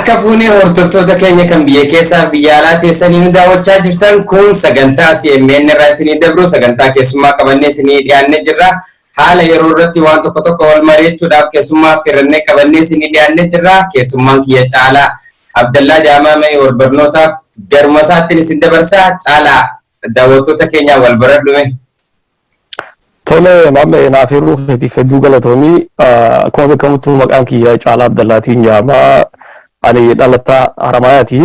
Harka fuunee hordoftoota keenya kan biyya keessaa biyya alaa teessanii nu daawwachaa jirtan kun sagantaa CMN irraa isinii dabru sagantaa keessummaa qabannee isinii dhiyaannee jirra. Haala yeroo irratti waan tokko tokko wal mari'achuudhaaf keessummaa affeerrannee qabannee isinii dhiyaannee jirra. Keessummaan kiyya Caalaa Abdallaa Jaamaamee wal barnootaaf garuma isaattiin isin dabarsaa. Caalaa, daawwattoota keenyaa wal baradhume. Tole maammee, naaf hir'uu keetiif hedduu galatoomii. Akkuma beekamutti maqaan kiyya Caalaa Abdallaatiin jedhama. Ani dhalataa Haramaayaati.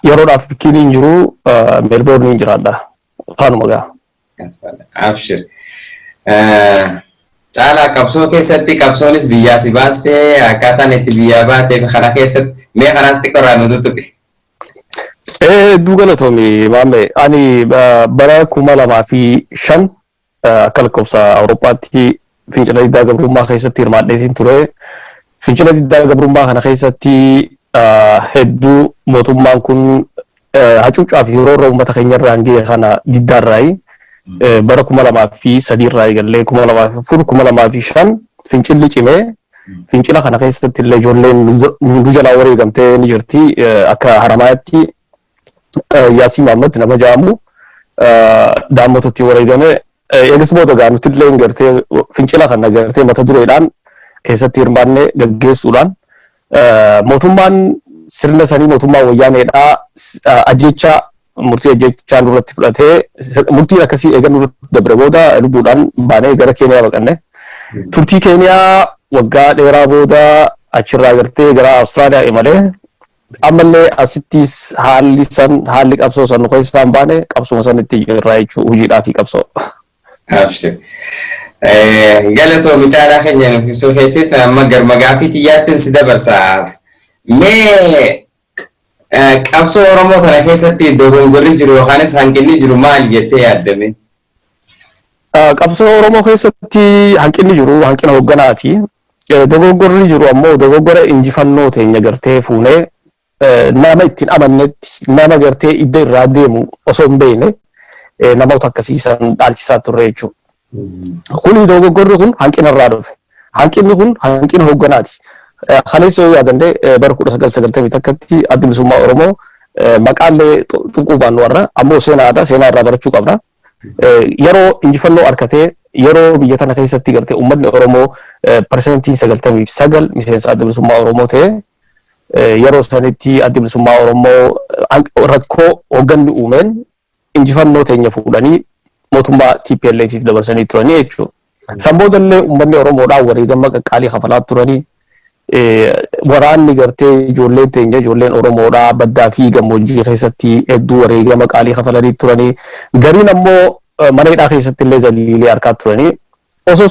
Yeroodhaaf bikkiin hin jiru, Meelboorniin jiraadha. Kanuma gaa. Abshir. Caalaa, qabsoo keessatti qabsoonis biyyaa si baastee, akkaataan itti biyyaa baatee kana keessatti mee kanaas xiqqoo irraa nu tuttuqi. Hedduu galatoomi maammee. Ani bara 2005 akka lakkoofsa Awurooppaatti fincila diddaa gabrummaa keessatti hirmaadheetiin ture. Fincila diddaa gabrummaa kana keessatti hedduu mootummaan kun hacuuccaa fi roorroo uummata keenya irraan gahe kana diddaarraayi. Bara 2003 irraa eegallee 2004, 2005 fincilli cimee, fincila kana keessatti illee ijoolleen nu jalaa wareegamtee ni jirti. Akka Haramaayaatti Yaasiin Mahammad nama jedhamu daammatootti wareegame. Eegas booda gaa nuti illee gartee fincila kana gartee mata dureedhaan keessatti hirmaannee gaggeessuudhaan, mootummaan sirna sanii, mootummaa wayyaaneedhaa, ajjechaa, murtii ajjechaa nurratti fudhatee, murtiin akkasii eega nurratti dabre booda lubbuudhaan baanee gara Keeniyaa baqanne. Turtii Keeniyaa waggaa dheeraa booda achirraa gartee gara Awustiraaliyaa imalee, ammallee asittis haalli san, haalli qabsoo san nu keessaa hin baane, qabsuma sanitti jirra jechuu, hojiidhaa fi qabsoo. Abshir. Galatoomi Caalaa keenya nuuf ibsuu keetiif. Amma garuma gaafii xiyyaattiin si dabarsa. Mee qabsoo Oromoo tana keessatti dogongorri jiru yookaanis hanqinni jiru maali jettee yaaddame? Qabsoo Oromoo keessatti hanqinni jiru hanqina hoogganaati. Dogoggorri jiru ammoo dogoggora injifannoo teenya gartee fuunee nama ittiin amannetti, nama gartee idda irraa deemu osoo hin beekne, namoota akkasiisan dhaalchisaa turre jechuudha. Kuni dogoggorri kun hanqina irraa dhufe. Hanqinni kun hanqina hoogganaati. Kaleessa yoo yaadanne, bara 1991tti Addi Bilisummaa Oromoo, maqaallee tuquu baannu warra ammoo seenaadha, seenaa irraa barachuu qabna. Yeroo injifannoo argatee, yeroo biyya tana keessatti gartee uummanni Oromoo 99% miseensa Adda Bilisummaa Oromoo ta'e, yeroo sanitti Addi Bilisummaa Oromoo rakkoo hoogganni uumeen injifannoo teenya fuudhanii mootummaa TPLFif dabarsanii turanii jechuudha. San boodallee uummanni Oromoodhaan wareegama qaqqaalii kafalaa turanii, waraanni gartee ijoolleen teenya, ijoolleen Oromoodhaa baddaa fi gammoojjii keessatti hedduu wareegama qaalii kafalanii turanii, gariin ammoo mana hidhaa keessatti illee zaliilee harkaa turanii, osoo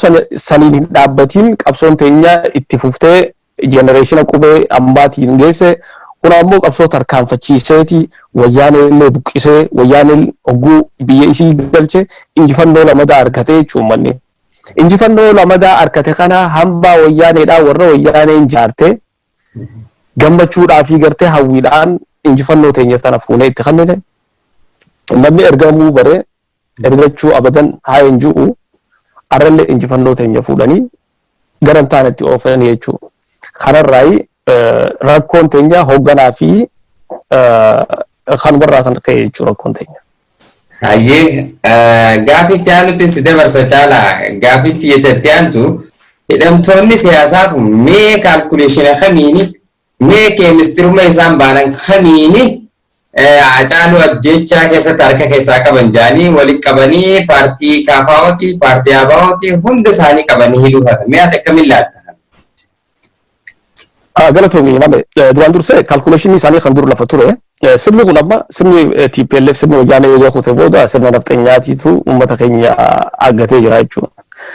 saniin hin dhaabbatiin qabsoon teenya itti fuftee generation qubee ammaatiin geesse. Kun ammoo qabsoo tarkaanfachiiseeti wayyaanee illee buqqisee, wayyaaneen hogguu biyya isii galche injifannoo lamadaa argatee jechuun uummanni. Injifannoo lamadaa argate kana hambaa wayyaaneedhaa warra wayyaaneen jaarte gammachuudhaa fi gartee hawwiidhaan injifannoo teenya tana fuunee itti kennine. Namni ergamuu bare ergachuu abadan haa hin ji'u, arrallee injifannoo teenya fuudhanii gara hin taanetti oofanii jechuudha. Kanarraayi rakkoon teenya hoogganaa fi kanumarraa kan ka'e jechuudha rakkoon teenya. Hayyee, gaafii itti aanutti si dabarsa Caalaa. Gaafichi itti aantu, hidhamtoonni siyaasaa kun mee calculation kamiini, mee keemistiruma isaan baanan kamiini Hacaaluu ajjeechaa keessatti harka keessaa qaban jaanii walitti qabanii paartii KFOti, paartii ABOti hunda isaanii qabanii hidhuu kana. Mee ati akkamiin ilaalta? Galatoomi mame. Duraan dursee calculation isaanii kan dur lafa ture. Sirni kun amma sirni TPLF, sirni wayyaanee eegee kute booda sirna nafxanyaatiitu uummata keenya aggatee jira jechuudha.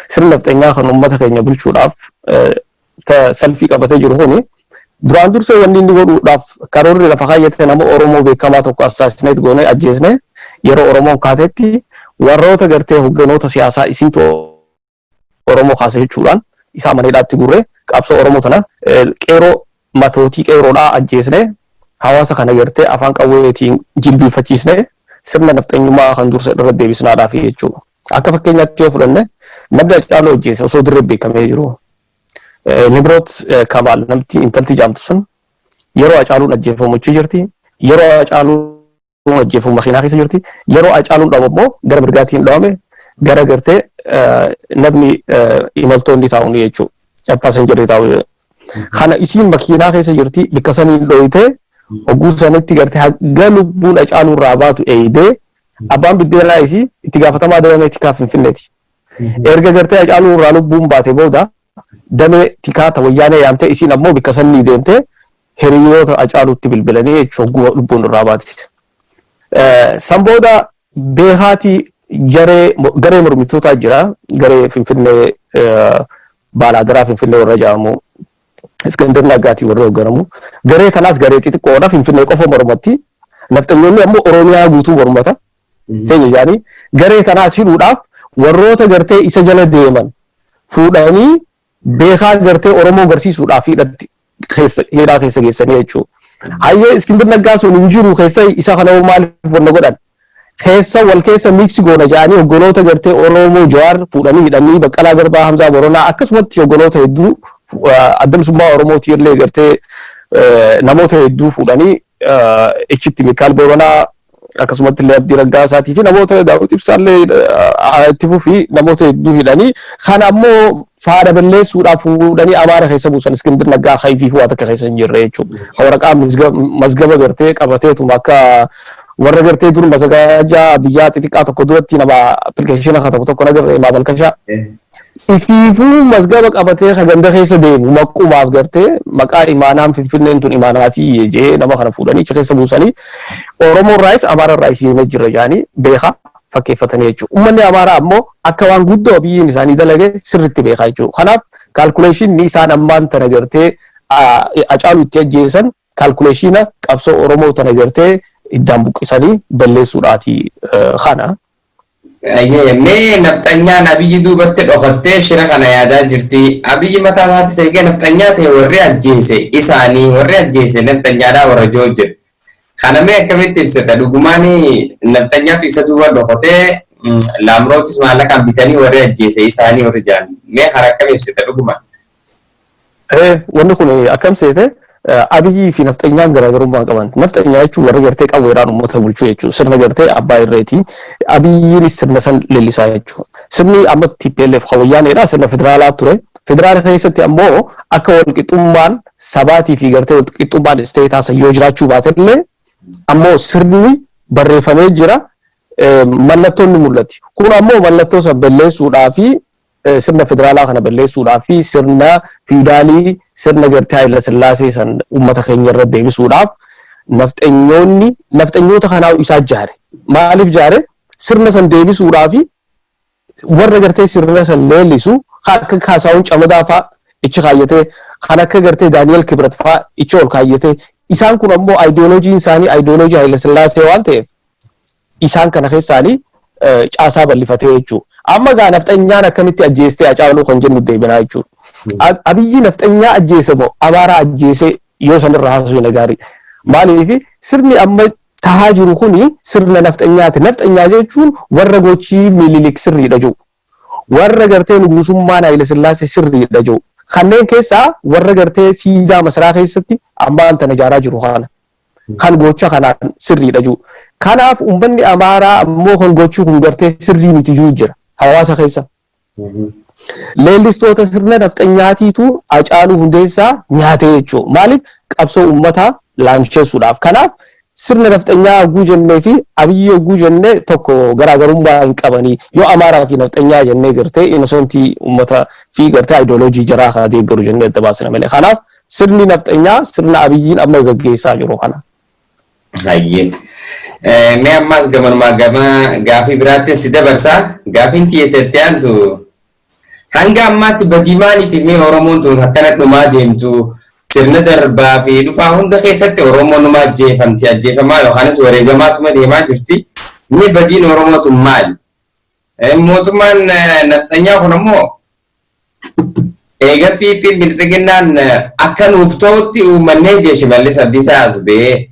Sirni nafxanyaa kan uummata keenya bulchuudhaaf salfii qabatee jiru kuni, duraan dursee wanni inni godhuudhaaf karoorri lafa kaayyate, nama Oromoo beekamaa tokko assassinate goonee ajjeesne, yeroo Oromoon kaatetti warroota gartee hogganoota siyaasaa isintu Oromoo kaase jechuudhaan isaa mana hidhaatti gurree, qabsoo Oromoo tana qeeroo, matootii qeeroodhaa ajjeesne, hawaasa kana gartee afaan qawweetiin jilbiinfachiisne, sirna nafxanyummaa kan dursa irra deebisnaadhaaf jechuudha. Akka fakkeenyaatti yoo fudhanne, namni Hacaaluu ajjeese osoo dirree beekamee jiru, Nibroot Kamaal namti intalti jaamtu sun Yeroo Hacaaluun ajjeefamu achi jirti. Yeroo Hacaaluun ajjeefamu makiinaa keessa jirti. Yeroo Hacaaluun dhawamu immoo gara mirgaatiin dhawame, gara gartee namni imaltoonni taa'uun jechuudha. Passengerri taa'u. Kana isiin makiinaa keessa jirti, bikka saniin dhooytee hogguu sanitti gartee hanga lubbuun Hacaaluu irraa baatu eeydee. Abbaan biddeenaa isii itti gaafatamaa damee tikaa Finfinneeti. Erga gartee Hacaaluu irraa lubbuun baate booda damee tikaa ta Wayyaanee yaamtee, isiin ammoo bikka sanii deemtee hiriyoota Hacaaluutti bilbilanii jechuudha hogguu lubbuun irraa baate. San booda beekaatii jaree garee mormitootaa jira, garee Finfinnee, Baalaadaraa Finfinnee warra jedhamu, Iskindir Naggaatii warra hoogganamu. Garee kanaas garee xixiqqoodha, Finfinnee qofa mormatti. Nafxanyoonni ammoo Oromiyaa guutuu mormata. Teenya jedhanii garee kanaas hidhuudhaaf warroota gartee isa jala deeman fuudhanii beekaa gartee Oromoo garsiisuudhaaf hidhatti keessa hidhaa keessa geessanii jechuudha. Hayyee, Iskindir Naggaa sun hin jiru keessa, isa kana hoo maaliif wanna godhan? Keessa wal keessa mix goona jedhanii hogganoota gartee Oromoo Jawaar fuudhanii hidhanii, Baqqalaa Garbaa, Hamzaa Boronaa, akkasumatti hogganoota hedduu Adda Bilisummaa Oromootii illee gartee namoota hedduu fuudhanii ichitti, Mikaal Boronaa, akkasumatti illee Abdii Raggaasaatii fi namoota Daawit Ibsaa illee itti fufii namoota hedduu hidhanii, kana ammoo faana balleessuudhaaf fuudhanii Amaara keessa buusan. Iskindir Naggaa hayfii fi waa takka keessa hin jirre jechuudha. Waraqaa mazgaba gartee qabateetuma akka warra gartee dur mazagaajaa biyyaa xixiqqaa tokko duratti nama appilikeeshina tokko tokko nagarree maabalkashaa. Ifiifuu mazgaba qabatee ka ganda keessa deemu maqumaaf gartee maqaa imaanaan Finfinneen tun imaanaatii jee nama kana fuudhanii achi keessa buusanii, Oromoo irraayis Amaara irraayis hiina jira jedhanii beekaa fakkeeffatanii jechuudha. Uummanni Amaaraa ammoo akka waan guddoo biyyiin isaanii dalage sirriitti beekaa jechuudha. Kanaaf calculationni isaan ammaan tana gartee Hacaaluu itti ajjeesan calculationa qabsoo Oromoo tana gartee iddaan buqqisanii balleessuudhaati kana. Mee nafxanyaan Abiyyi duubatti dhokattee shira kana yaadaa jirti. Abiyyi mataa isaatis eegee nafxanyaa ta'e, warri ajjeese isaanii, warri ajjeese nafxanyaadhaa warra joo jira. Kana mee akkamitti ibsita? Dhugumaan nafxanyaatu isa duuba dhokatee, Laamrootis maallaqaan bitanii warri ajjeese isaanii warri jiran. Mee kana akkam ibsita dhugumaan? Wanni kun akkam seete, Abiyyii fi nafxanyaan garaagarummaa qaban. Nafxanyaa jechuun warra gartee qawweedhaan uummata bulchuu jechuudha. Sirna gartee abbaa irreeti. Abiyyiinis sirna san leellisaa jechuudha. Sirni amma TPLF Wayyaaneedha, sirna federaalaa ture. Federaala keessatti ammoo akka walqixxummaan sabaatii fi gartee walqixxummaan isteetaa san yoo jiraachuu baatellee ammoo sirni barreeffamee jira. Mallattoon ni mul'atti. Kun ammoo mallattoo san balleessuudhaa fi sirna federaalaa kana balleessuudhaa fi sirna fiudaalii, sirna gartee Haayila Sillaasee san uummata keenya irra deebisuudhaaf nafxanyoonni nafxanyoota kanaa isaa jaare. Maaliif jaare? Sirna san deebisuudhaa fi warra gartee sirna san leellisu akka Kaasaawun Camadaa fa'aa ichi kaayyatee, kan akka gartee Daani'el Kibrat fa'aa ichi ol kaayyatee, isaan kun ammoo aayidiyooloojiin isaanii aayidiyooloojii Haayila Sillaasee waan ta'eef isaan kana keessaanii caasaa bal'ifatee jechuudha. Amma gaa nafxanyaan akkamitti ajjeestee Hacaaluu kan jennu deebinaa jechuudha. Abiyyi nafxanyaa ajjeese moo Amaaraa ajjeese yoo sanirra haasofne gaarii. Maaliif sirni amma tahaa jiru kuni sirna nafxanyaati. Nafxanyaa jechuun warra gochii Minilik sirriidha jiru. Warra gartee nugusummaan Haayile Sillaasee sirriidha jiru. Kanneen keessaa warra gartee siidaa masaraa keessatti ammaan tana ijaaraa jiru kana. Kan gocha kanaan sirriidha jiru. Kanaaf uummanni Amaaraa ammoo kan gochuu kun gartee sirrii miti jiru jira hawaasa keessa. Leellistoota sirna nafxanyaatiitu Hacaaluu Hundeessaa nyaatee jechuudha. Maaliif? Qabsoo uummataa laamsheessuudhaaf. Kanaaf sirna nafxanyaa hogguu jennee fi Abiyyi hogguu jennee tokko, garaagarummaa hin qabanii. Yoo Amaaraa fi nafxanyaa jennee gartee innocentii uummata fi gartee ayidooloojii jaraa kana deeggaru jennee adda baasna malee. Kanaaf sirni nafxanyaa sirna Abiyyiin amma gaggeessaa jiru kana. Hayyee. Mee ammaas gamanumaa gama gaafii biraatti si dabarsaa. Gaafiin xiyyeetetti aantu, hanga ammaatti badii maaliitiif mee Oromoon tun akkana dhumaa deemtu? Sirna darbaa fi dhufaa hunda keessatti Oromoon numa ajjeefamti, ajjeefamaa yookaanis wareegamaatuma deemaa jirti. Mee badiin Oromoo tun maali? Mootummaan nafxanyaa kun ammoo eega PP Biltsiginnaan akka nuuf ta'utti uumannee jee, Shimallis Abdiisaa as ba'ee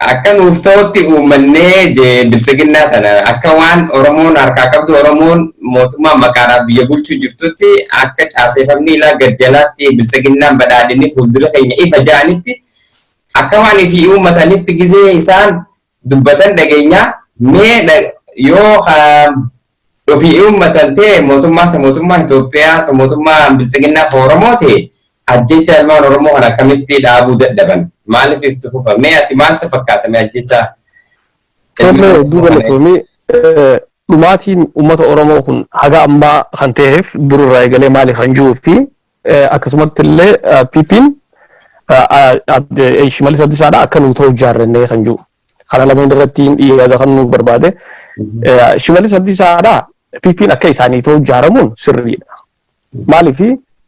akka nuuf ta'utti uumannee jee. Biltsiginnaa tana akka waan Oromoon harkaa qabdu, Oromoon Mootummaa maqaadhaaf biyya bulchuu jirtutti, akka caaseeffamni ilaa gad jalaatti biltsiginnaan badhaadhinni fuuldura keenya ifa ja'anitti, akka waan ifii uummatanitti gizee isaan dubbatan dhageenyaa. Mee yoo ofii uummatan ta'e, mootummaa isa mootummaa Itoophiyaa isa mootummaa biltsiginnaa Oromoo ta'e, ajjecha ilmaan Oromoo kan akkamitti dhaabuu dadhaban? Maaliif itti fufa? Mee ati maal si fakkaata mee ajjecha? Tole, hedduu galatoomii. Dhumaatiin uummata Oromoo kun haga ammaa kan ta'eef dururraa eegalee maaliif kan jiruu fi akkasumatti illee PP'n Shimallis Abdiisaadha akka nu ta'u ijaarrannee kan jiru. Kana lameen irratti yaada kan nu barbaade. Shimallis Abdiisaadha PP'n akka isaanii ta'u ijaaramuun sirriidha. Maaliif?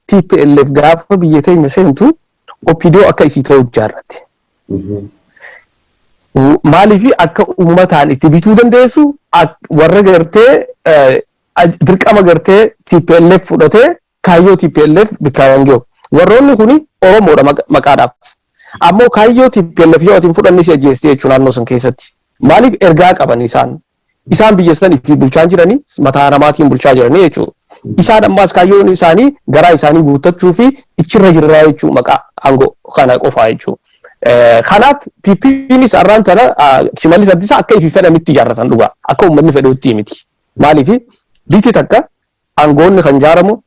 TPLF gaafa biyya teenya seentu OPDO akka isii ta'u ijaarratti. Maaliif? Akka uummataan itti bituu dandeessu, warra gartee dirqama gartee TPLF fudhatee kaayyoo TPLF bikkaan gahu. Warroonni kuni Oromoodha maqaadhaaf. Ammoo kaayyoo TPLF yoo ati hin fudhanne si ajjeesti jechuudha naannoo san keessatti. Maaliif? Ergaa qaban isaan. Isaan biyya sanii fi bulchaa jiranii mataa namaatiin bulchaa jiranii jechuudha. Isaan ammaas kaayyoon isaanii garaa isaanii guuttachuu fi ichirra jirraa jechuudha, maqaa aangoo kana qofaa jechuudha. Kanaaf PP'nis har'aan tana Shimallis Abdiisaa akka ifi fedhanitti ijaarratan dhugaa, akka uummanni fedhutti miti. Maaliif? Biyyi takka aangoonni kan ijaaramu,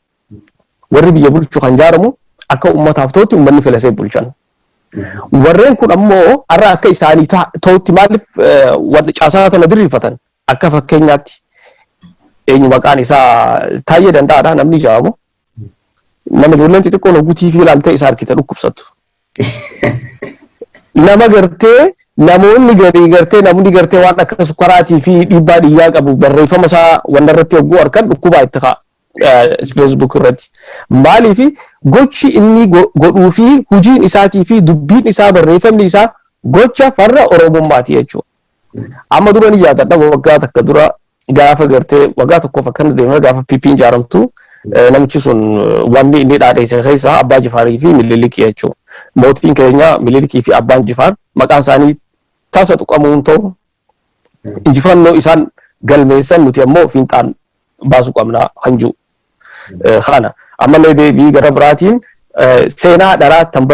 warri biyya bulchu kan ijaaramu akka uummataaf ta'utti uummanni filatee bulchan. Warreen kun ammoo har'a akka isaanii ta'utti maaliif warri caasaa kana diriirfatan? Akka fakkeenyaatti eenyu maqaan isaa, Taayyee Danda'aadha namni ijaamu. Nama ijoolleen xixiqqoon hogguu TV ilaaltee isa harkite dhukkubsattu. Nama gartee namoonni garii gartee namni gartee waan akka sukkaraatii fi dhiibbaa dhiigaa qabu barreeffama isaa wanna irratti hogguu harkan dhukkubaa itti ka'a. Facebook irratti. Maaliif? Gochi inni godhuu fi hojiin isaatii fi dubbiin isaa, barreeffamni isaa gocha farra Oromummaati jechuudha. Amma dura ni yaadadha, waggaa takka dura gaafa gartee waggaa tokkoof akkana deemee gaafa PP'n ijaaramtu, namichi sun wanni inni dhaadheesse keessaa Abbaa Jifaarii fi Mililikii jechuudha. Mootiin keenya Mililikii fi Abbaan Jifaar maqaan isaanii tasa tuqamuu hin ta'u. Injifannoo isaan galmeessan nuti ammoo fiinxaan baasuu qabna kan jiru. Kana ammallee deebii gara biraatiin seenaa dharaa tan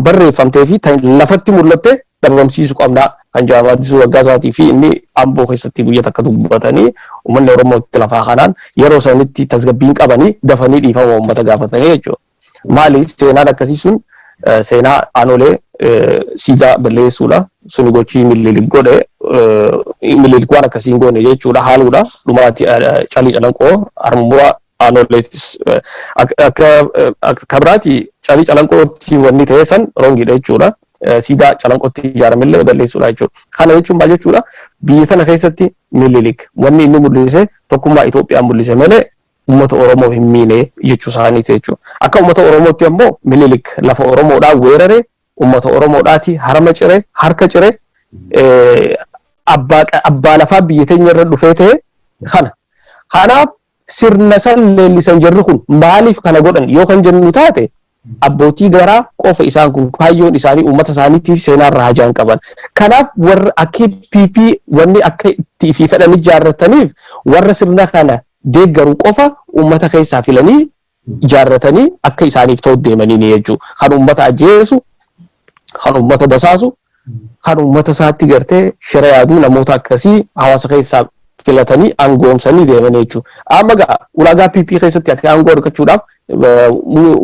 barreeffamtee fi tan lafatti mul'atte dhabamsiisuu qabna kan jedhamu Addisuu Waggaasaatii fi inni Amboo keessatti guyyaa takka dubbatanii uummanni Oromoo itti lafaa kanaan yeroo sanitti tasgabbiin qabanii dafanii dhiifama uummata gaafatanii jechuudha. Maali, seenaan akkasii sun seenaa aanolee siidaa balleessuudha. Suni gochii Mililik godhe, Mililik waan akkasii hin goone jechuudha, haaluudha. Dhumaati Calii Calanqoo harmura aanoleetis akka kabiraati Calii Calanqootti wanni ta'e san wrongiidha jechuudha. Siidaa Calanqootti ijaaramillee balleessuudha jechuudha. Kana jechuun maal jechuudha? Biyya tana keessatti Mililik wanni inni mul'ise tokkummaa Itoophiyaa mul'ise malee uummata Oromoo hin miine jechuu isaaniiti jechuudha. Akka uummata Oromootti ammoo Minilik lafa Oromoodhaa weerare, uummata Oromoodhaati harama cire, harka cire, abbaa lafaa biyya teenya irra dhufee ta'e kana. Kanaaf sirna san leellisan jarri kun. Maaliif kana godhan yoo kan jennu taate, abbootii garaa qofa isaan kun, kaayyoon isaanii uummata isaaniitiif seenaa irraa hajaan qaban. Kanaaf warra akka PP wanni akka itti fi fedhan ijaarrataniif warra sirna kana deeggaru qofa uummata keessaa filanii ijaarratanii akka isaaniif ta'u deemanii ni jechuudha. Kan uummata ajjeesu, kan uummata basaasu, kan uummata isaatti gartee shira yaaduu, namoota akkasii hawaasa keessaa filatanii aangoomsanii deemanii jechuudha. Amma gaa ulaagaa PP keessatti ati aangoo argachuudhaaf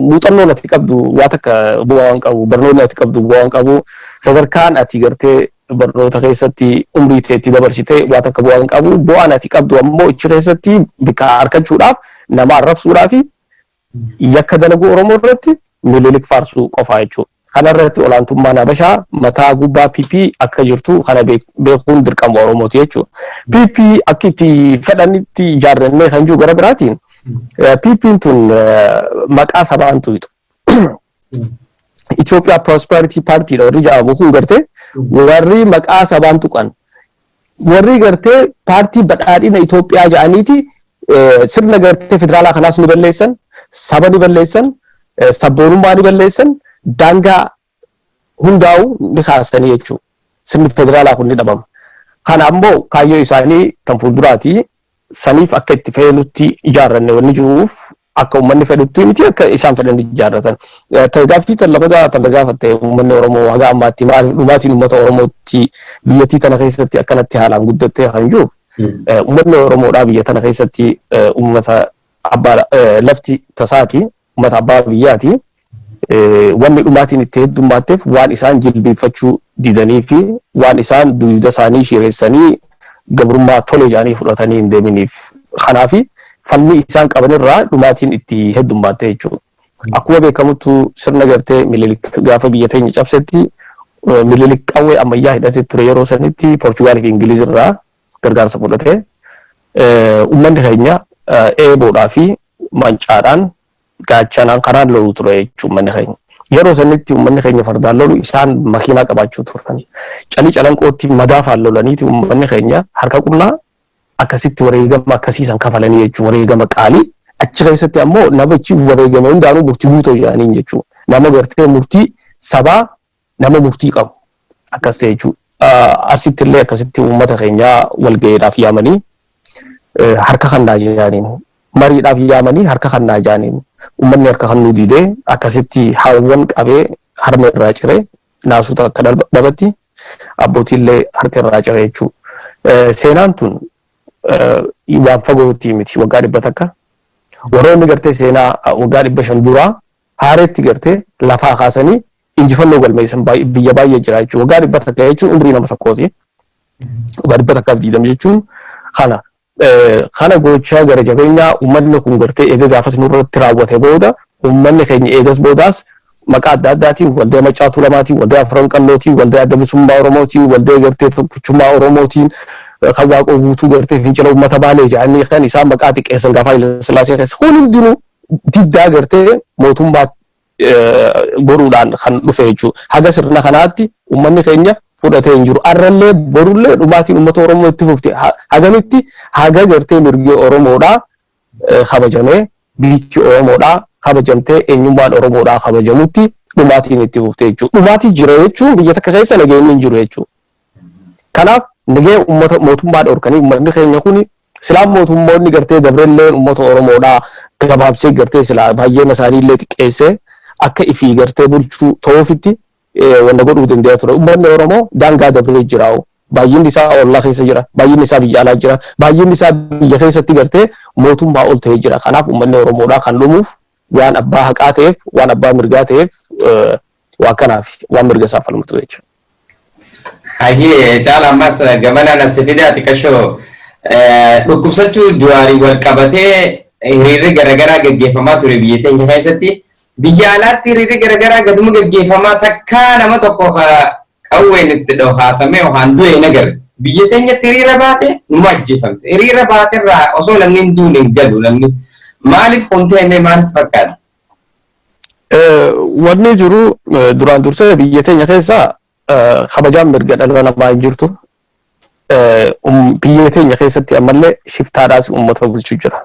muuxannoon ati qabdu waa takka bu'aa waan qabu, barnoonni ati qabdu bu'aa waan qabu, sadarkaan ati gartee barnoota keessatti umrii teetti dabarsite waa takka bu'aa hin qabu. Bu'aan ati qabdu ammoo ichi keessatti bikka argachuudhaaf nama arrabsuudhaa fi yakka dalaguu Oromoo irratti Mililik faarsuu qofaa jechuudha. Kana irratti olaantummaan Habashaa mataa gubbaa PP akka jirtu kana beekuun dirqama Oromooti jechuudha. PP akka itti fedhanitti ijaarrannee kan jiru gara biraatiin, PP'n tun maqaa sabaan tuyxu. Itoophiyaa Prosperity Party dha warri jedhamu kun, gartee warri maqaa sabaan tuqan. Warri gartee paartii badhaadhina Itoophiyaa jedhaniiti sirna gartee federaalaa kanaas ni balleessan, saba ni balleessan, sabboonummaa ni balleessan, daangaa hundaa'u ni kaasanii jechuudha. Sirni federaalaa kun ni dhabama. Kana ammoo kaayyoo isaanii kan fuulduraati. Saniif akka itti feenutti ijaarranne wanni jiruuf akka uummanni fedhutti miti, akka isaan fedhan ijaarratan. Gaaffii tan lammataa tan gaafatte, uummanni Oromoo haga ammaatti maaliif dhumaatiin uummata Oromootti biyyattii tana keessatti akkanatti haalaan guddattee kan jiru, uummanni Oromoodhaa biyya tana keessatti uummata abbaa lafti tasaati, uummata abbaa biyyaati. Wanni dhumaatiin itti heddummaatteef waan isaan jilbeeffachuu didanii fi waan isaan dugda isaanii shireessanii gabrummaa tole jedhanii fudhatanii hin deeminiif. Kanaafi falmii isaan qabanirraa dhumaatiin itti heddummaate jechuudha. Akkuma beekamutti sirna gartee Minilik gaafa biyya teenya cabsetti, Minilik qawwee ammayyaa hidhatee ture. Yeroo sanitti Poorchugaalii fi Ingiliz irraa gargaarsa fudhate. Uummanni keenya eeboodhaa fi mancaadhaan, gaachanaan karaan lolu ture jechuudha uummanni keenya. Yeroo sanitti uummanni keenya fardaan lolu, isaan makiinaa qabaachuu turan. Calii Calanqootti madaafaan lolaniiti uummanni keenya harka qullaa akkasitti wareegama akkasiisan kafalanii jechuudha, wareegama qaalii. Achi keessatti ammoo namichi wareegame hundaanuu murtii guutoo jedhaniin jechuudha. Nama gartee murtii sabaa, nama murtii qabu akkas ta'e jechuudha. Arsitti illee akkasitti uummata keenyaa walga'iidhaaf yaamanii harka kannaa jedhaniin, mariidhaaf yaamanii harka kannaa jedhaniin, uummanni harka kannuu didee akkasitti haawwan qabee harma irraa ciree, naasota akka dhabatti abbootiillee harka irraa ciree jechuudha. Seenaan tun waan fagootti miti, waggaa 100. Warroonni gartee seenaa waggaa 500 duraa haareetti gartee lafaa kaasanii injifannoo galmeessan biyya baay'ee jira jechuudha. Waggaa 100 jechuun umrii nama tokkooti. Waggaa 120 jechuun kana. Kana gochaa gara jabeenyaa uummanni kun gartee eega gaafas nurratti raawwate booda, uummanni keenya eegas boodaas maqaa adda addaatiin, waldaa Maccaa Tuulamaatiin, waldaa Afran Qallootiin, waldaa Adda Bilisummaa Oromootiin, waldaa gartee Tokkichummaa Oromootiin, kan Waaqoo Guutuu gartee fincila uummata Baalee jedhanii kan isaan maqaa xiqqeessan gaafa Haile Sillaasee keessa, kun hundinuu diddaa gartee mootummaa godhuudhaan kan dhufe jechuudha. Haga sirna kanaatti uummanni keenya fudhatee hin jiru. Arrallee borullee dhumaatiin uummata Oromoo itti fufti. Hagamitti? Haga gartee mirgi Oromoodhaa kabajamee, biyyi Oromoodhaa kabajamtee, eenyummaan Oromoodhaa kabajamutti dhumaatiin itti fufte jechuudha. Dhumaatii jira jechuun biyya takka keessa nageenyi hin jiru jechuudha. Kanaaf nagee uummata mootummaa dhorkanii, uummanni keenya kuni silaa mootummoonni gartee dabrellee uummata Oromoodhaa gabaabsee gartee silaa baay'een isaanii illee xiqqeessee akka ifii gartee bulchuu ta'uufitti wanta godhuu danda'a ture. Uummanni Oromoo daangaa dabree jira. Baay'inni isaa ollaa keessa jira. Baay'inni isaa biyya alaa jira. Baay'inni isaa biyya keessatti gartee mootummaa ol ta'ee jira. Kanaaf uummanni Oromoodhaa kan dhumuuf waan abbaa haqaa ta'eef, waan abbaa mirgaa ta'eef, waan kanaaf waan mirga isaa falmatu jechuudha. Hayyee Caala, ammas gamanaan as fidaati qashoo, dhukkubsachuu Jawaarii wal qabatee hiriirri garaagaraa gaggeeffamaa ture biyya teenya keessatti. Biyya alaatti hiriirri garaagaraa gaduma gaggeeffamaa, takkaa nama tokko qawween itti dhokaasamee yookaan du'e hin agarre. Biyya teenyatti hiriira baate numa ajjeefamte. Hiriira baaterraa osoo namni hin duune hin galu namni. Maaliif kun ta'e, maalis fakkaata? Wanni jiru, duraan dursee biyya teenya keessa kabajaan mirga dhala namaa hin jirtu. Biyya teenya keessatti ammallee shiftaadhaas uummata bulchuu jira.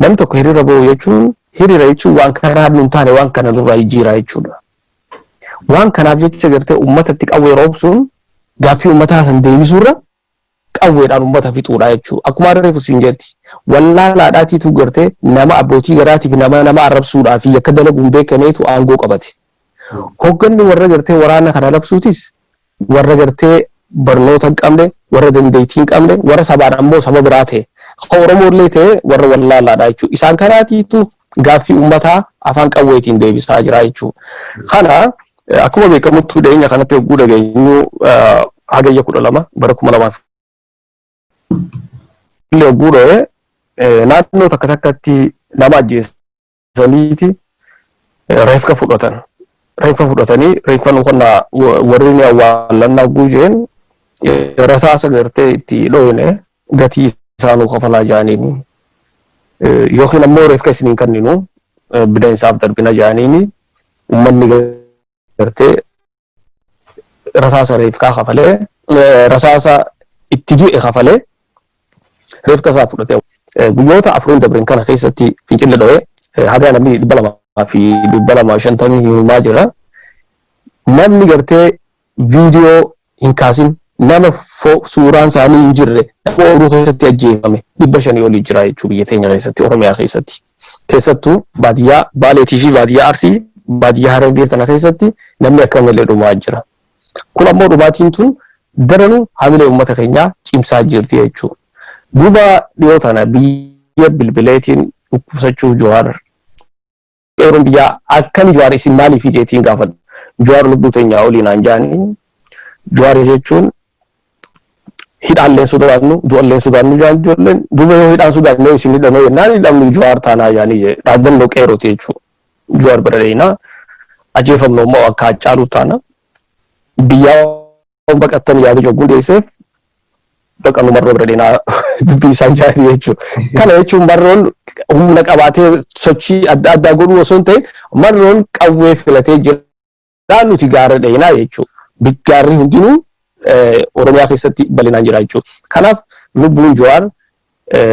Namni tokko hiriira bahu jechuun, hiriira jechuun waan karaa hin taane, waan kana nurraa jijjiiraa jechuudha. Waan kanaaf jecha gartee uummatatti qawwee roobsuun gaaffii uummataa san deebisuurra qawweedhaan uummata fixuudha jechuudha. Akkuma reefu siin jetti, wallaalaadhaatiitu gartee nama abbootii garaatiif nama nama arrabsuudhaa fi yakka dalaguun beekameetu aangoo qabate. Hoogganni warra gartee waraana kana labsuutis warra gartee barnoota hin qabne, warra dandeettii hin qabne, warra sabaan ammoo saba biraa ta'e. Kan Oromoo illee ta'e warra wallaalaadha jechuudha. Isaan kanaatiitu gaaffii uummataa afaan qawweetiin deebisaa jira jechuudha. Kana akkuma beekamutti dhiyeenya kanatti yogguu dhageenyu, Hagayya 12 bara 2000 illee yogguu dho'e, naannoo takka takkatti nama ajjeesaniiti reefka fudhatan. Reefka fudhatanii, reefka nu kana warri ni awwaallannaa yogguu jeen, rasaasa gartee itti dho'ine gatii isaanuu kafalaa jaaniini. Yookiin ammoo reefka isiniin kenninu, bineensaaf darbina jaaniini, uummanni gartee rasaasa reefkaa kafalee, rasaasa itti du'e kafalee reefka isaa fudhatee. Guyyoota afurin dabren kana keessatti fincilli dho'ee haga namni 200 fi 250 himaa jira. Namni gartee viidiyoo hin kaasin Nama suuraan isaanii hin jirre, nama ooluu keessatti ajjeefame 500 olii jira jechuu biyya teenya keessatti, Oromiyaa keessatti. Keessattuu baadiyyaa Baaleetii fi baadiyyaa Arsii, baadiyyaa Harargee tana keessatti namni akka malee dhumaa jira. Kun ammoo dhumaatiin tun daranuu hamilee uummata keenyaa cimsaa jirti jechuudha. Duuba dhiyoo tana biyya bilbileetiin dhukkubsachuu Jawaar, qeerroon biyyaa akkami Jawaar isin maaliif jeetiin gaafadhu. Jawaar lubbuu teenyaa olii naan jaanii. Jawaar jechuun hidhaalleen sodaannu, du'alleen sodaannu jaan ijoolleen. Duuba yoo hidhaan sodaanne isin hidhamee jennaan, hidhamnu Jawaar taanaa jaanii dhaaddannoo qeerrooti jechuudha. Jawaar bira dheeyinaa, ajjeefamnu immoo akka Haacaaluu taana. Biyyaa baqattan yaada jogguun dhiyeesseef, baqannu Marroo bira dheeyinaa dubbii isaan jaanii jechuudha. Kana jechuun Marroon humna qabaatee sochii adda addaa godhuu osoo hin ta'in, Marroon qawwee filatee jira, nuti gaara dheeyinaa jechuudha. Gaarri hundinuu Oromiyaa keessatti bal'inaan jira jechuudha. Kanaaf lubbuun Jawaar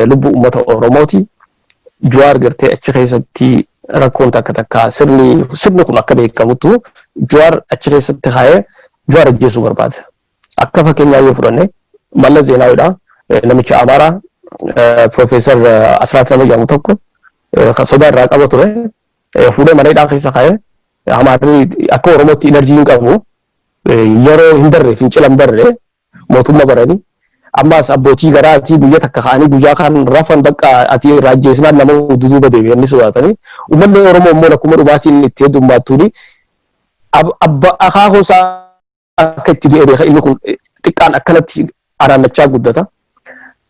lubbuu uummata Oromooti. Jawaar gartee achi keessatti rakkoon takka takka sirni kun akka beekamuttu Jawaar achi keessatti kaa'ee Jawaar ajjeesuu barbaada. Akka fakkeenyaa yoo fudhanne, Mallas Zeenaawidha. Namicha Amaaraa Piroofeesar Asraat nama jedhamu tokko sodaa irraa qaba ture. Fuudhee mana hidhaa keessa kaa'ee. Amaarri akka Oromootti energy hin qabu. Yeroo hin darre, fincila hin darre, mootummaa baranii. Ammas abbootii garaatii guyyaa takka ka'anii guyyaa kan rafan bakka ati irraa ajjeesnaan nama duduuba deebi'anii sodaatanii. Uummanni Oromoo immoo akkuma dhumaatiin itti heddummaattuuni abba akaakuu isaa akka itti du'e beeka, inni kun xiqqaan akkanatti anaannachaa guddata.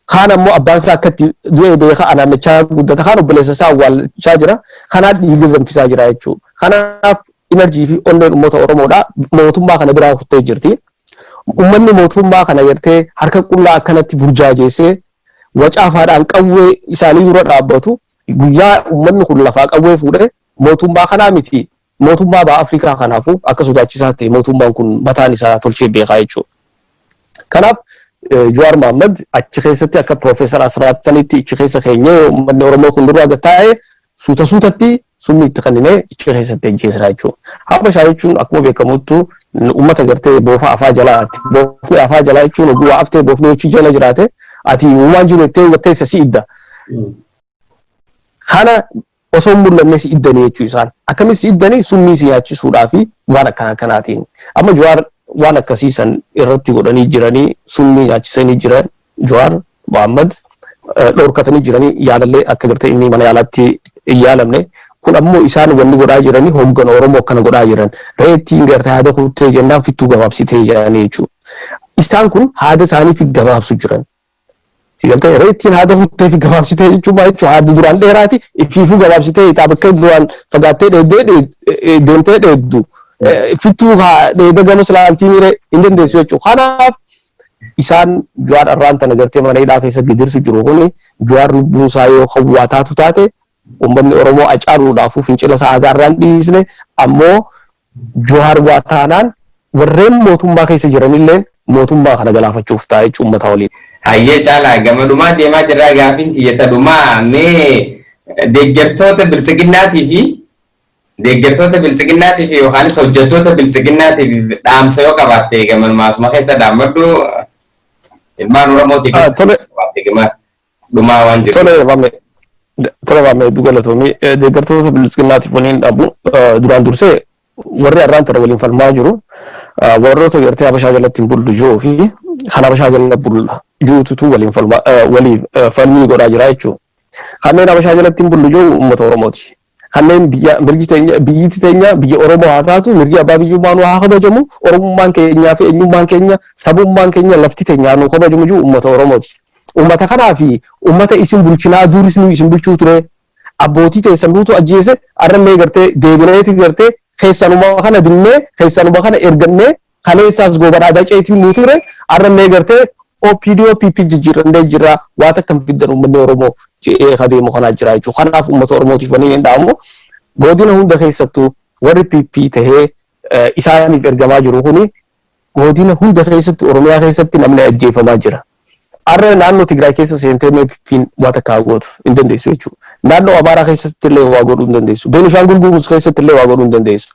Kaan ammoo abbaan isaa akka itti du'e beeka, anaannachaa guddata. Kaan obboleessa isaa awwaalchaa jira. Kanaan dhiigni danfisaa jira jechuudha. Kanaaf energy fi onneen uummata Oromoodha mootummaa kana biraa kuttee jirti. Uummanni mootummaa kana gartee harka qullaa akkanatti burjaajeessee wacaafaadhaan qawwee isaanii dura dhaabbatu, guyyaa uummanni kun lafaa qawwee fuudhee mootummaa kanaa miti, mootummaa baha Afrikaa kanaafuu akka sodaachisaa ta'e mootummaan kun mataan isaa tolchee beekaa jechuudha. Kanaaf Jawaar Mohammad achi keessatti akka Piroofeesar Asraat sanitti achi keessa keenyee, uummanni Oromoo kun duraa taa'ee suuta suutatti summii itti kenninee achi keessatti ajjeesna jechuudha. Habashaa jechuun akkuma beekamuttu uummata gartee boofa afaa jalaati. Boofni afaa jalaa jechuun oguu waa aftee boofni achi jala jiraate, ati uumaan jiru jettee hubattee isa si idda. Kana osoo hin mul'anne si iddanii jechuu isaan. Akkamitti si iddanii? Summii si nyaachisuudhaa fi waan akkana akkanaatiin. Amma Jawaar waan akkasii san irratti godhanii jiranii, summii nyaachisanii jiran, Jawaar Mohammad dhorkatanii jiranii, yaalallee akka gartee inni mana yaalaatti hin yaalamne. Kun ammoo isaan wanni godhaa jiranii hoggana Oromoo akkana godhaa jiran. Reettiin gartee haada kuttee jennaan fittuu gabaabsitee jedhanii jechuudha. Isaan kun haada isaanii fi gabaabsu jiran. Si galtee, reettiin haada kuttee fi gabaabsitee jechuun maal jechuudha? Haada duraan dheeraati ifiifuu gabaabsitee ixaa bakka duraan fagaattee dheeddee deemtee dheeddu. Fittuu dheeda gamas laaltii miiree hin dandeessu jechuudha. Kanaaf isaan Jawaar arraan tana gartee mana hidhaa keessa gidirsu jiru kuni, Jawaar lubbuun isaa yoo kan taatu taate, uummanni Oromoo acaaluudhaafuu fincila isaa haga arraan dhiisne, ammoo Jawaar waa taanaan warreen mootummaa keessa jiranillee mootummaa kana galaafachuuf ta'a jechuun uummata waliin. Hayyee Caalaa, gama dhumaa deemaa jirraa, gaafiin tiyyata dhumaa mee deeggartoota biltsiginnaatii fi yookaanis hojjettoota biltsiginnaatiif dhaamsa yoo qabaatte, gamanumaasuma keessa dhaammadhu, ilmaan Oromootiif qabaatte, gama dhumaa waan jiru. Tole maame, tole maame, hedduu galatoomii. Deeggartoota biltsiginnaatiif waliin dhaabu, duraan dursee warri har'aan tana waliin falmaa jiru warroota gartee Habashaa jalatti hin bullu jiru fi kan Habashaa jala bulla jirututu waliin falmaa waliin falmii godhaa jira jechuudha. Kanneen Habashaa jalatti hin bullu jiru uummata Oromooti. Kanneen biyya mirgi teenya, biyyi teenya biyya Oromoo haa taatu, mirgi abbaa biyyummaa nu haa kabajamu, Oromummaan keenyaa fi eenyummaan keenya, sabummaan keenya, lafti teenya nu kabajamu jiru uummata Oromooti. Uummata kanaa fi uummata isin bulchinaa, duris nu isin bulchuu ture, abbootii teessan nuutu ajjeese, arrallee gartee deebineeti gartee keessanuma kana binnee keessanuma kana ergannee, kaleessaas Goobanaa Daceetii nuu ture, arrallee gartee OPDO PP jijjiirrannee jira, waan takka hin fiddan uummanni Oromoo je'ee adeemu kanaa jira jechuudha. Kanaaf uummata Oromootiif wanni hin dhaamu, godina hunda keessattuu warri PP tahee isaaniif ergamaa jiru kuni, godina hunda keessatti, Oromiyaa keessatti namni ajjeefamaa jira. Har'a naannoo Tigraay keessa seentee mee PP'n waa takka haa gootu hin dandeessu jechuudha. Naannoo Amaaraa keessatti illee waa godhuu hin dandeessu. Beenishaangul Gumuz keessatti illee waa godhuu hin dandeessu.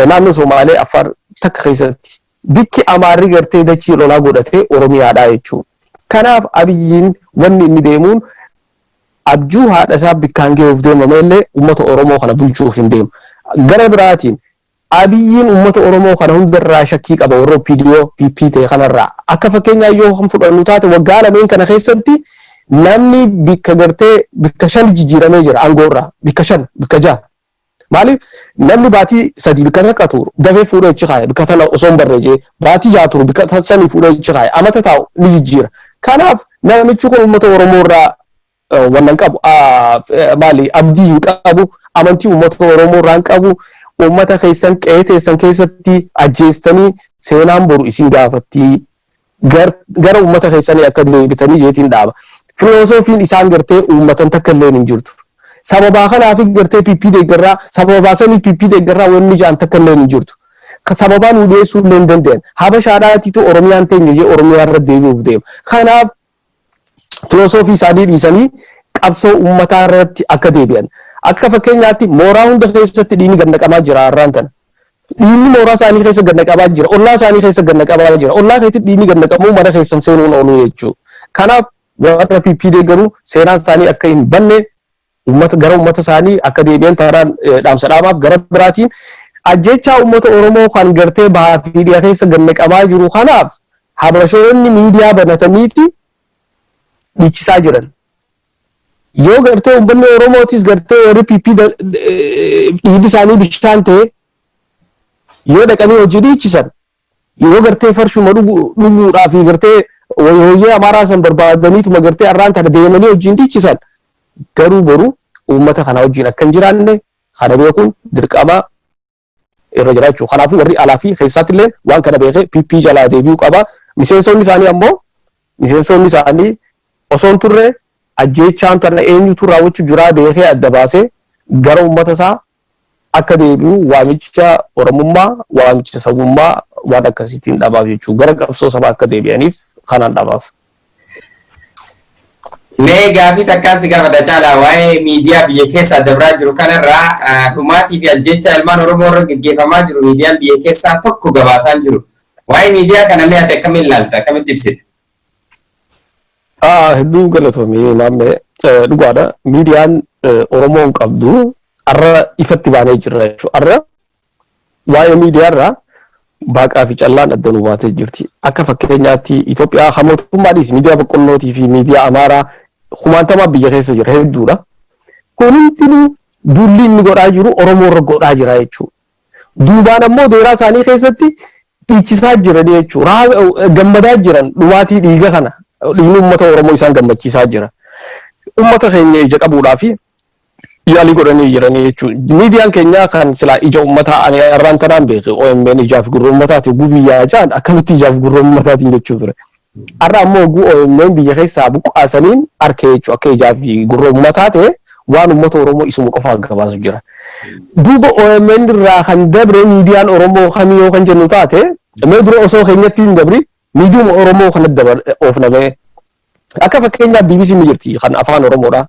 Naannoo Somaalee, Affaar takka keessatti. Bikki Amaarri gartee dachii lolaa godhatee Oromiyaadha jechuudha. Kanaaf Abiyyiin wanni inni deemuun abjuu haadha isaa bikkaan ga'uuf deema malee uummata Oromoo kana bulchuuf hin deemu. Gara biraatiin Abiyyiin uummata Oromoo kana hundarraa shakkii qaba warra OPDO PP ta'e kanarraa. Akka fakkeenyaa yoo kan fudhannu taate, waggaa lameen kana keessatti namni bikka gartee bikka shan jijjiiramee jira aangoorraa, bikka shan, bikka ja'a. Maaliif? Namni baatii 3 bikka takka turu dafee fuudhee achi kaaya, bikka tana osoo hin barree jee baatii 6 turu bikka sanii fuudhee achi kaaya, amata taa'u ni jijjiira. Kanaaf namichi kun uummata Oromoo irraa wannan qabu maali, abdii hin qabu, amantii uummata Oromoo irraa hin qabu. Uummata keessan qe'ee teessan keessatti ajjeestanii seenaan boru isin gaafattii, gara uummata keessanii akka deebitanii jeetiin dhaaba. Filoosofiin isaan gartee uummatan takka illee hin jirtu. Sababaa kanaaf gartee PP deeggarraa, sababaa sanii PP deeggarraa wanni jaan takka illee hin jirtu. Sababaa nu dhiyeessuu illee hin danda'an. Habashaadhaatitu Oromiyaan teenya jee Oromiyaa irra deebi'uuf deema. Kanaaf filoosofii isaanii dhiisanii qabsoo uummataa irratti akka deebi'an. Akka fakkeenyaatti mooraa hunda keessatti dhiigni gad naqamaa jira har'aan tana. Dhiigni mooraa isaanii keessa gad naqamaa jira. Ollaa isaanii keessa gad naqamaa jira. Ollaa keessatti dhiigni gad naqamuu mana keessan seenuun ooluu jechuudha. Kanaaf warra PP deeggaruu seenaan isaanii akka hin banne, uummata gara uummata isaanii akka deebi'an taraan dhaamsa dhaabaaf. Gara biraatiin ajjechaa uummata Oromoo kan gartee bahaa fi dhiya keessa gad naqamaa jiru kanaaf habashoonni miidiyaa banataniiti dhiichisaa jiran. Yoo gartee uummanni Oromootis gartee warri PP dhiigni isaanii bishaan ta'e yoo dhaqanii hojii dhiichisan, yoo gartee farshuma dhuguudhaa fi gartee hooyyee Amaaraa san barbaadaniituma gartee arraan tana deemanii hojiin dhiichisan, garuu boru uummata kana wajjin akka hin jiraanne kana beekuun dirqama irra jira jechuudha. Kanaafuu warri alaa fi keessaatti illee waan kana beekee PP jalaa deebi'uu qaba. Miseensonni isaanii ammoo, miseensonni isaanii osoo hin turre ajjeechaan tana eenyutu raawwachuu jiraa beekee adda baasee gara uummata isaa akka deebi'u waamicha Oromummaa, waamicha sabummaa waan akkasiitiin dhabaaf jechuudha. Gara qabsoo sabaa akka deebi'aniif kanaan dhabaaf. Mee gaafii takkaan si gaafadha, Caalaa, waa'ee miidiyaa biyya keessaa dabraa jiru kanarraa. Dhumaatii fi ajjeechaa ilmaan Oromoo irra gaggeeffamaa jiru miidiyaan biyya keessaa tokko gabaasaan jiru. Waa'ee miidiyaa kana mee ati akkamiin ilaalta? Akkamitti ibsita? Hedduu galatoomii maammee, dhugaadha. Miidiyaan Oromoon qabdu har'a ifatti baanee jirra jechuudha. Har'a waa'ee miidiyaarraa baaqaa fi callaan adda nu baatee jirti. Akka fakkeenyaatti Itoophiyaa kan mootummaadhis miidiyaa boqqollootii fi miidiyaa Amaaraa kumaantamaa biyya keessa jira hedduudha. Kun hundinuu duulli inni godhaa jiru Oromoo irra godhaa jira jechuudha. Duubaan ammoo dooraa isaanii keessatti dhiichisaa jiran jechuudha. Gammadaa jiran dhumaatii dhiiga kana, dhiigni uummata Oromoo isaan gammachiisaa jira. Uummata keenya ija qabuudhaa fi yaalii godhanii jiranii jechuudha. Miidiyaan keenya kan silaa ija uummataa, ani har'aan tanaan beeke, OMN ijaaf gurra uummataati gubiyyaa jaan akkamitti ijaaf gurra uummataatiin jechuu ture. Har'a ammoo oguu OMN biyya keessaa buqqaasaniin arke jechuudha, akka ijaaf gurra uummataa ta'e waan uummata Oromoo isuma qofaaf gabaasu jira. Duuba OMN irraa kan dabre miidiyaan Oromoo kamii yoo kan jennu taate, mee dura osoo keenyatti hin dabri miidiyuma Oromoo kanatti dabar oofna ba'e. Akka fakkeenyaaf BBC ni jirti kan afaan Oromoodha.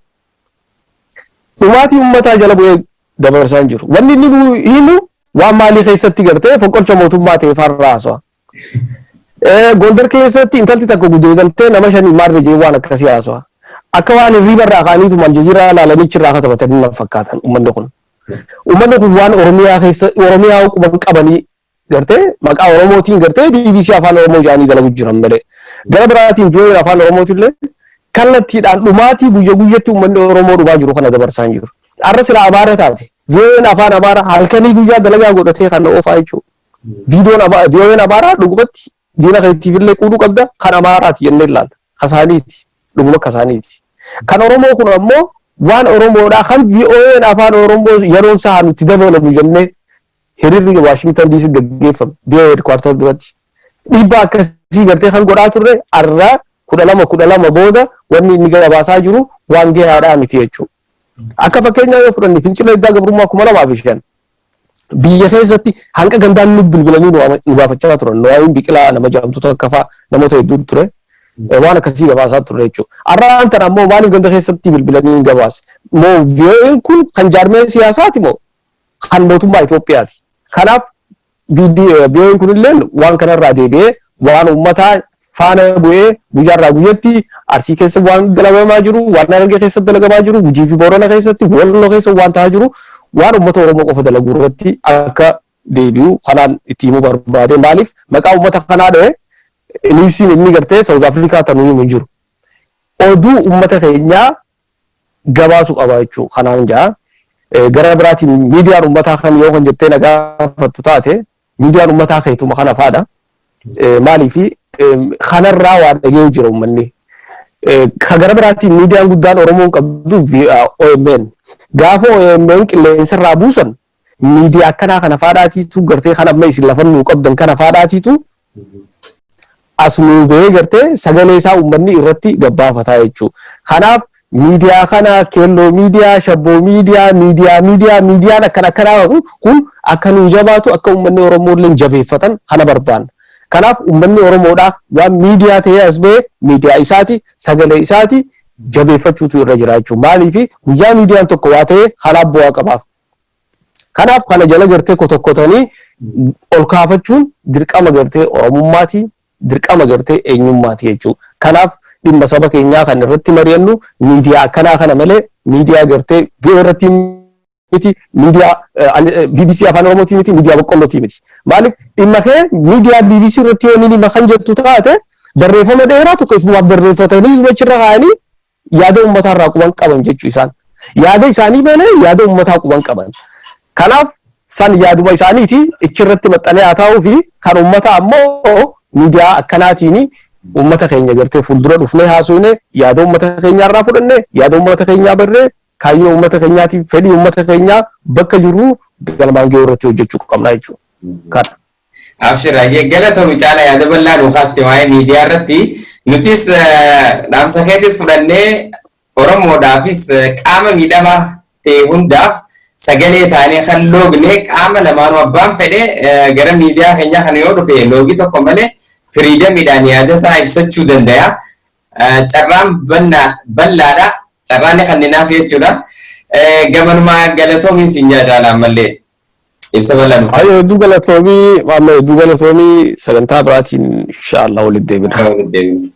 Dhumaatii uummataa jala bu'ee dabarsaa hin jiru. Wanni inni himu waan maalii keessatti gartee fonqolcha mootummaa ta'e farra haasawa. Gondar keessatti intalti takka gudeedamtee nama shanii maarree jee waan akkasii haasawa. Akka waan hirriiba irraa ka'aniitu Aljazeeraa ilaalanii achirraa katabatanii na fakkaatan uummanni kun. Uummanni kun waan Oromiyaa keessa Oromiyaa quban qabanii gartee maqaa Oromootiin gartee BBC afaan Oromoo jedhanii dalagu jiran malee. Gara biraatiin VOA afaan Oromootillee kallattiidhaan dhumaatii guyya guyyatti uummanni Oromoo dhumaa jiru kana dabarsaa hin jiru. Har'a sila Amaara taate VOA afaan Amaaraa halkanii guyyaa dalagaa godhatee kan oofaa jechuudha. Viidiyoon VOA Amaaraa dhugumatti diina keetiif illee quudhuu qabda kan Amaaraati jennee ilaalla. Kasaaniiti. Dhuguma kasaaniiti. Kan Oromoo kun ammoo waan Oromoodhaa kan VOA afaan Oromoo yeroon isaa nutti dabalamu jennee hiriirri Waashingtan DC gaggeeffame VOA headquarter duratti. Dhiibbaa akkasii gartee kan godhaa turre har'a 12 12 booda wanni inni gabaasaa jiru waan gahaadhaa miti jechuudha. Akka fakkeenyaa yoo fudhanne, fincila diddaa gabrummaa 2005 biyya keessatti hanqa gandaan nu bilbilanii nu gaafachaa turan. Noaayin Biqilaa nama jedhamtu takka fa'a namoota hedduutu ture. Waan akkasii gabaasaa turre jechuudha. Har'aan tana ammoo maaliif ganda keessatti bilbilanii hin gabaase? Moo VOA'n kun kan jaarmee siyaasaati moo kan mootummaa Itoophiyaati? Kanaaf VOA'n kunillee waan kanarraa deebi'ee waan uummataa faana bu'ee guyyaarraa guyyatti Arsii keessa waan dalagamaa jiru, waan Harargee keessatti dalagamaa jiru, Gujii fi Boorana keessatti, Walloo keessa waan ta'aa jiru, waan uummata Oromoo qofa dalaguu irratti akka deebi'u kanaan itti himuu barbaade. Maaliif maqaa uummata kanaa dho'e newsiin inni gartee South Africa tanuu himu hin jiru. Oduu uummata keenyaa gabaasu qaba jechuu kanaan ja'a. Gara biraatiin miidiyaan uummataa kan yoo kan jettee na gaafattu taate, miidiyaan uummataa keetuma kana faadha. Maaliif kanarraa waa dhagee jira uummanni. Ka gara biraatiin miidiyaan guddaan Oromoon qabdu OMN. Gaafa OMN qilleensarraa buusan, miidiyaa akkanaa kana faadhaatiitu gartee kan amma isin lafa nuu qabdan kana faadhaatiitu as nuu gahee gartee sagalee isaa uummanni irratti gabbaafataa jechuudha. Kanaaf miidiyaa kana, Keelloo Miidiyaa, Shabboo Miidiyaa, miidiyaa miidiyaa miidiyaan akkana akkanaa kun akka nuu jabaatu, akka uummanni Oromoo illee jabeeffatan kana barbaanna. Kanaaf uummanni Oromoodhaa waan miidiyaa ta'ee as ba'e, miidiyaa isaati, sagalee isaati jabeeffachuutu irra jira jechuudha. Maaliif guyyaa miidiyaan tokko waa ta'e kanaaf bu'aa qabaaf. Kanaaf kana jala gartee kotokkotanii ol kaafachuun dirqama gartee Oromummaati, dirqama gartee eenyummaati jechuudha. Kanaaf dhimma saba keenyaa kan irratti mari'annu miidiyaa akkanaa kana malee miidiyaa gartee VOA irratti miti, miidiyaa BBC Afaan Oromootii miti, miidiyaa boqqollootii miti. Maaliif dhimma kee miidiyaa BBC irratti yoo inni dhimma kan jettu taate, barreeffama dheeraa tokko ifumaaf barreeffatanii achirra kaa'anii yaada uummataa irraa quban qaban jechuu isaan. Yaada isaanii malee yaada uummataa quban qaban. Kanaaf san yaaduma isaaniiti ichirratti maxxanee haa taa'uu fi kan uummataa ammoo miidiyaa akkanaatiin uummata keenya gartee fuuldura dhufnee haasofne, yaada uummata keenyaa irraa fudhanne, yaada uummata keenyaa barree, kaayyoo uummata keenyaatiif fedhii uummata keenyaa bakka jirru galmaan gahuu irratti hojjechuu qabna jechuudha. Kana. Abshir, hayyee, galatoomi Caala, yaada bal'aa nu kaaste waa'ee miidiyaa irratti. Nutis dhaamsa keetis fudhannee Oromoodhaafis qaama miidhamaa ta'e hundaaf sagalee taanee kan loogne qaama lamaanuu abbaan fedhe gara miidiyaa keenyaa kana yoo dhufe loogii tokko malee freedomiidhaan yaada isaa ibsachuu danda'a. Carraan bal'aadha. Carraan kanneenaaf jechuudha. Gamanumaa galatoomiin siin jaa Caala, ammallee ibsa bal'aa nuuf. Hayyee, hedduu galatoomii Maamma, hedduu galatoomii. Sagantaa biraatiin inshaallah walitti deebina. Walitti deebina.